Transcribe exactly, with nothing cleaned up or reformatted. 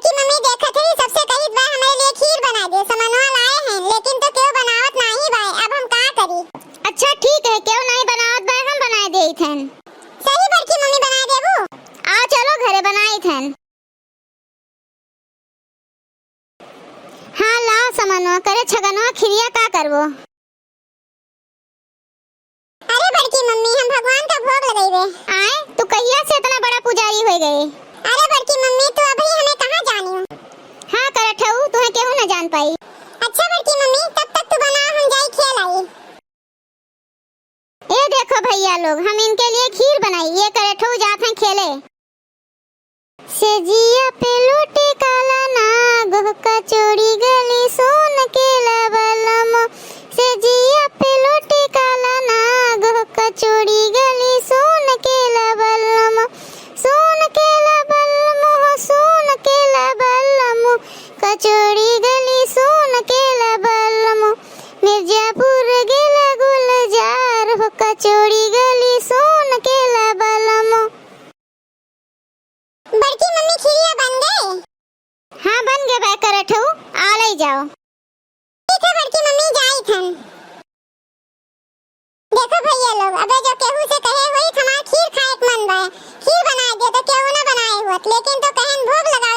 कि मम्मी देखत है, सबसे कहित बा हमरे लिए खीर बनाइ दे, समनवा लाए हैं, लेकिन तो केहू बनावत नाहीं बा, अब हम का करी? अच्छा ठीक है, केहू नाहीं बनावत बा, हम बनाइ देइत हन। सही बड़की मम्मी, बनाइ देबू? आ चलो घरे बनाइत हन। हाँ लाओ समनवा, करे छगनवा खिरिया का करबो? अरे बड़की मम्मी, हम भगवान का भोग लगइबे। आए, तू कहिया से इतना बड़ा पुजारी होइ गए? अरे बड़की मम्मी, तू अभी हमें कहाँ जानी हो? हाँ करठऊ, तुहें केहू न जान पाई। अच्छा बड़की मम्मी, तब तक तू बना, हम जाई खेल आई। ए देखो भइया लोग, हम इनके लिए खीर बनाई, ये करठऊ जात हैं खेले। सेजिया पे लोटे काला नाग हो, कचौड़ी गली सोन के लबलम। सेजिया पे लोटे काला नाग हो, कचौड़ी गली सोन के लबलम। सोन के लबलम हो, सोन के लबलम। कचौड़ी गली सोन के लबलम। मिर्जापुर गेला गुलजार हो, कचौड़ी गली सोन के लबलम। बड़की मम्मी, खिरिया बन गए? हाँ, बन गए बा करठऊ, आ लई जाओ। ठीक है बड़की मम्मी, जाइत हन। देखो भइया लोग, अबे जो केहू से कहे होई, "हमार खीर खाए के मन बा, खीर बनाइ दे," तो केहू ना बनाए होत, लेकिन तो कहन, "भोग लगा